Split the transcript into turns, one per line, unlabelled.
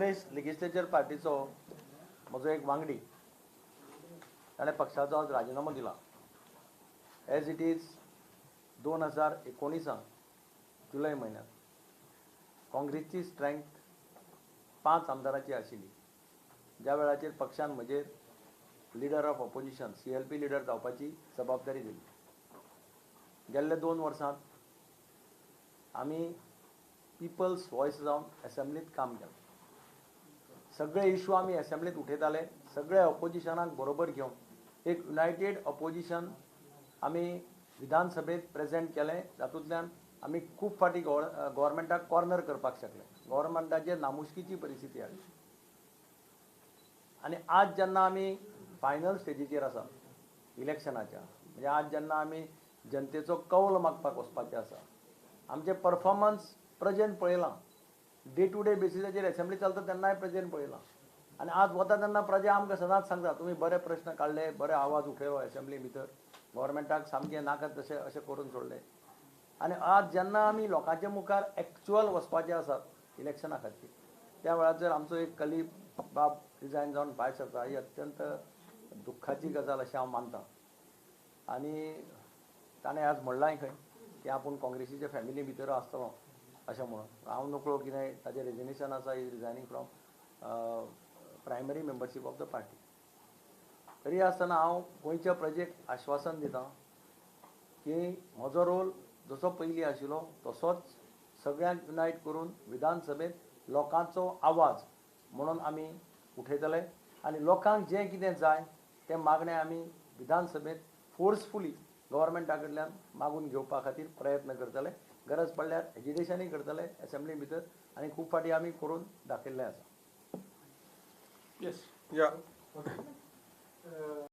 Congress legislature पार्टीचो म्हजो एक वांगडी, ताणें पक्षाचो आज राजिनामो दिला. एज it is, 2019 त जुलय म्हयन्यांत काँग्रेसची स्ट्रेंथ 5 आमदारांची आशिल्ली, ज्या वेळाचेर पक्षान म्हजेर leader of opposition, CLP leader जावपाची जबाबदारी दिली. गेल्ले 2 वर्सांत आमी पिपल्स वॉयस जावन एसेंब्लीत काम केलें. सगळे इशू आमी एसेंब्लीत उठयताले. सगळे ऑपोजिशनाक बरोबर घेवन एक युनायटेड ऑपोजिशन आमी विधानसभेत प्रेजेंट केलें. जातूंतल्यान आमी खूब फावटी गव्हर्मेंटाक कॉर्नर करपाक शकले. गव्हर्मेंटाचेर नामुश्कीची परिस्थिती हाडली. आनी आज जेन्ना आमी फायनल स्टेजीचेर आसा इलेक्शनाच्या, म्हणजे आज जेन्ना आमी जनतेचो कौल मागपाक वचपाचें आसा, आमचें परफॉर्मन्स प्रजेन पळयलां. डे टू डे बेसिसाचेर एसेंब्ली चलता तेन्नाय प्रजेन पळयलां. आनी आज वता तेन्ना प्रजा आमकां सदांच सांगता, तुमी बरे प्रश्न काडले, बरे आवाज उठयलो एसेंब्ली भितर, गव्हर्मेंटाक सामकें नाका तशें अशें करून सोडलें. आनी आज जेन्ना आमी लोकांच्या मुखार एक्चुअल वचपाचें आसात इलेक्शना खातीर, त्या वेळार जर आमचो एक कलीग बाब रिजायन जावन भायर सरता, ही अत्यंत दुख्खाची गजाल अशें हांव मानता. आनी ताणें आज म्हणलांय खंय की आपूण काँग्रेसीच्या फॅमिली भितर आसतलो अशें म्हणून. हांव नकळो कितें ताजें रेजिग्नेशन आसा, is resigning from primary membership of the party. तरी आसतना हांव गोंयच्या प्रजेक आश्वासन दिता की म्हजो रोल जसो पयलीं आशिल्लो तसोच, सगळ्यांक युनायट करून विधानसभेंत लोकांचो आवाज म्हणून आमी उठयतले आनी लोकांक जें कितें जाय तें मागणें आमी विधानसभेंत फोर्सफुली गव्हर्मेंटा कडल्यान मागून घेवपा खातीर प्रयत्न करतले. गरज पडल्यार एजिटेशनूय करतले एसेंब्ली भितर आनी खूब फावटी आमी करून दाखयल्लें आसा.
येस.
या.